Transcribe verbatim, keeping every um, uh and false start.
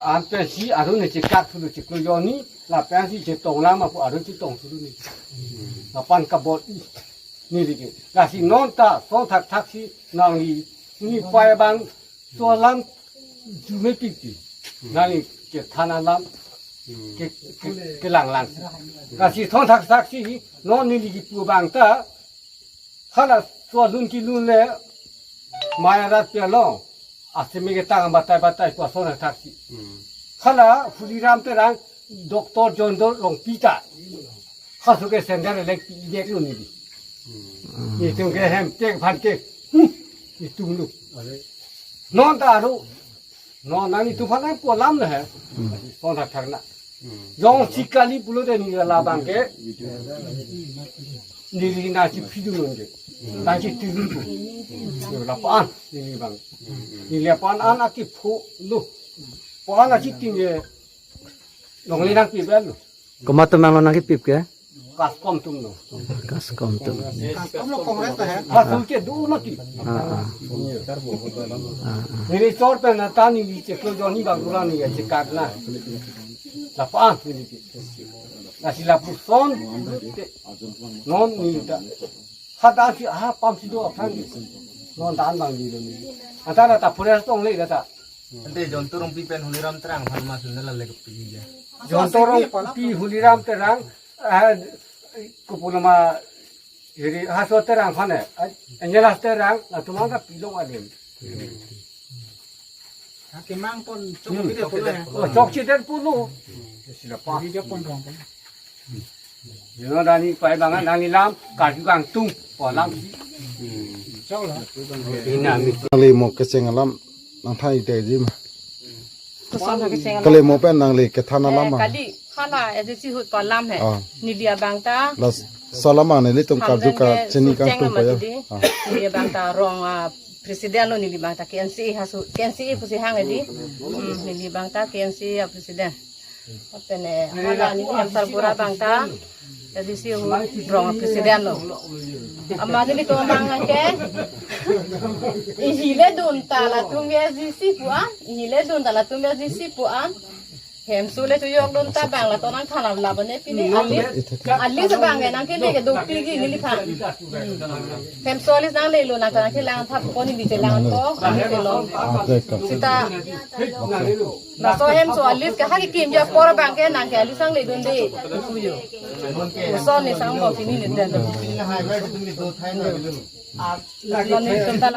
Anpensi arun ne chekak thulo chiklo jonni, lapensi chetong lam apo arun chetong thulo ne. Lapen kabor-i neli ke. Lasi non ta son thak thak si nangli nipai abang so alam jume pipi. Nangli kethan alam ke, ke, kelang lang. Lasi son thak thak si non neli kipu abang ta hala so lun kelun le maya rat pi along. Aseme ketang batai batai pu ason thak si. Hala Huliram Terang, Doctor John Doe Rongpi ta. Haso ke sender elek pi idek lo neli. Itum ke hem tek phan ke. Hmm. Itum lo. Non ta aro. Non nangtum aphan nangpu alam le he. Son thak thak na. Jongsi kali pulote neli labang ke. Neli nangchiphi dun non ke. Nangchitiri dun. Lapu-an neli abang. Neli lapu-an an akiphu lo. Pu-an achiting ke. Longle nangpip lo. Komat atum nanglo nangkipip ke? Kaskom atum lo. Kaskom atum. Kaskom lo Congress ta he. Haso ke do mati. Ah, ah. Ah, ah. Neli chor pen na ta neli chiklo jonni abang dula neli chekak na. Lapu-an neli ke. Lasi lapuson te non neli ta. Hadak si ha pam si do aphan. Non dan abang neli lo neli. Antara ta forest tong le ta. Ante John Doe Rongpi pen Huliram Terang aphan ma sunela le kepi ya. John Doe Rongpi, Huliram Terang, ah, kopi nama, hiri Haso Terang aphan eh, ah, Angelas Terang, latum an ta pilong alim. Akemang pon chok Hmm. Chokchedet pulo ya. Oh, chokchedet pulo. Sila pa. Video pon rong pon. Ino dani pai abang nangli lam, karju kangtung, pu alam. Chok lo. Nangli mo kecheng alam nangthan-ik te ji ma. Koson ha kecheng alam. Kali mo pen nangli kethan alam Eh, ma. Kali hala A D C ahut pu alam he. Ah. Neli abang ta. Laso alam ma nelitum karju Hamren ke kachini kangtung cheng pu amat ya. Di. Ah. Neli abang ta rong, ah, president lo neli abang ta K N C A haso, K N C A pusi hang di. Hmm, neli abang ta K N C A president. Lapen eh, hala neli Hemsarbura abang ta, A D C ahut rong president lo. Amat nelitum abang ke, ihile dun ta latum A D C pu-an, ihile dun ta latum A D C pu-an. Hemso le tu yok dun ta abang latum nangthan alam abang ne pini alis, alis abang ke nangkele ke dopik ji neliphan. Hemso alis nanglelo nang nangkelang thap ko neli chelang ko, neli chelong. Ah, dek ko. Sita, laso Hemso alis ke ha kekim apor abang ke nang ke alis nangle dunde. Kuyo. Koson ne sang mo pini ne den. Ah, non nelitum ta